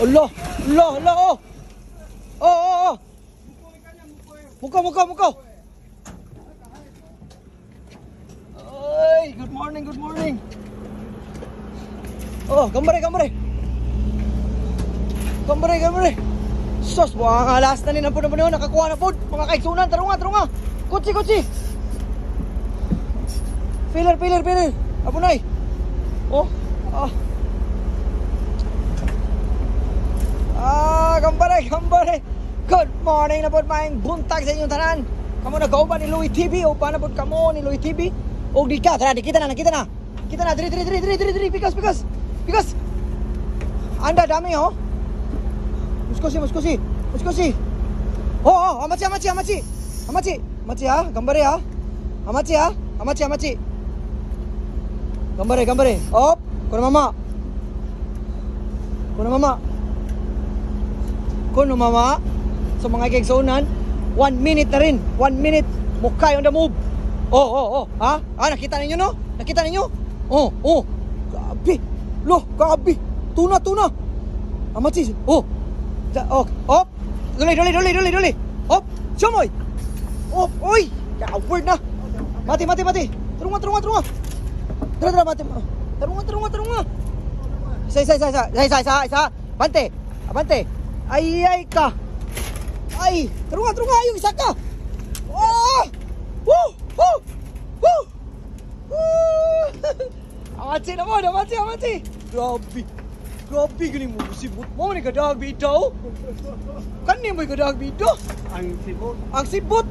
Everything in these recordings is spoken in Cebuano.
Allah, Allah, Allah, oh. Oh. Muka, muka, muka. Ay, good morning, good morning. Oh, gambare, gambare. Gambare, gambare. Sus, buang alas na ni na po nakakuha na po. Mga kaigsunan, tarunga, tarunga. Kutsi, kutsi. Pilar, pilar, pilar. Apunay. Oh, ah. Ah, gambare, gambare. Good morning na po, maayong buntag sa inyong tanan. Kamo nagkauban ni Louie TV o paano po kamo ni Louie TV? O di ka, tara, di kita na, nakita na. Kita na, diri, diri, diri, diri, diri, diri, pikas, pikas, pikas. Anda dami, oh. Muskusi, muskusi, muskusi. Oh, amachi, amachi, amachi. Amachi, amachi ha, gambare ha. Amachi ha, amachi, amachi. Gambare, gambare. Op, kono mama. Kono mama. Kono mama. So mga kaigsunan, 1 minute na rin. 1 minute. Mukay on the move. Oh. Ha? Ah, nakita ninyo, no? Nakita ninyo? Oh. Grabe. Lo, grabe. Tuna, tuna. Amachi. Oh. Oh, op. Dali, dali, dali, dali, dali. Op. Sumoy. Oh, oy. Award na. Mati, mati, mati. Tarunga, tarunga, tarunga. Tara, tara, mati. Tarunga, tarunga, tarunga. Isa, isa, isa, isa, isa, isa, isa, isa. Abante. Abante. Ay, ay ka. Ay, tarunga, tarunga, yung isa ka. Oh! Woo! Woo! Woo! Woo! Amachi na mo, amachi, amachi. Grabe. Grabe gani mo sibot mo ni kadag bitaw. Kani mo kadag bitaw. Ang sibot. Ang sibot.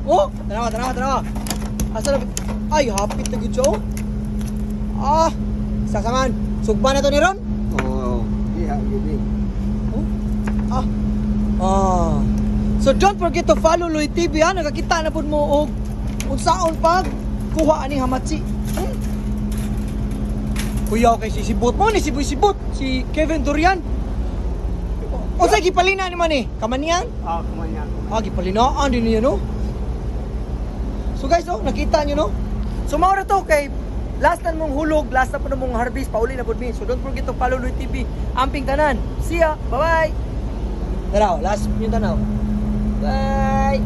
Oh, tanawa, tanawa, tanawa. Asa na? Ay, hapit na gid siya, oh. Ah, sasaman. Sugba na to ni Ron. Oo. Diha, gini. Oh. Ah. Ah. So don't forget to follow Louie TV ha. Nakakita na pud mo og unsaon pag kuha ani hamachi. Kuya kay si sibot mo ni si Sibot si Kevin Durian. Unsa gipalina ni man ni? Kamanian? Ah, kumanyan. Ah, gipalinaan din niya, no? So guys, oh, nakita niyo, no? So mao na to kay last na mong hulog, last na po na mong harvest, pauli na pud mi. So don't forget to follow Louie TV. Amping tanan. See ya. Bye-bye. Tanaw, last yung tanaw. Bye.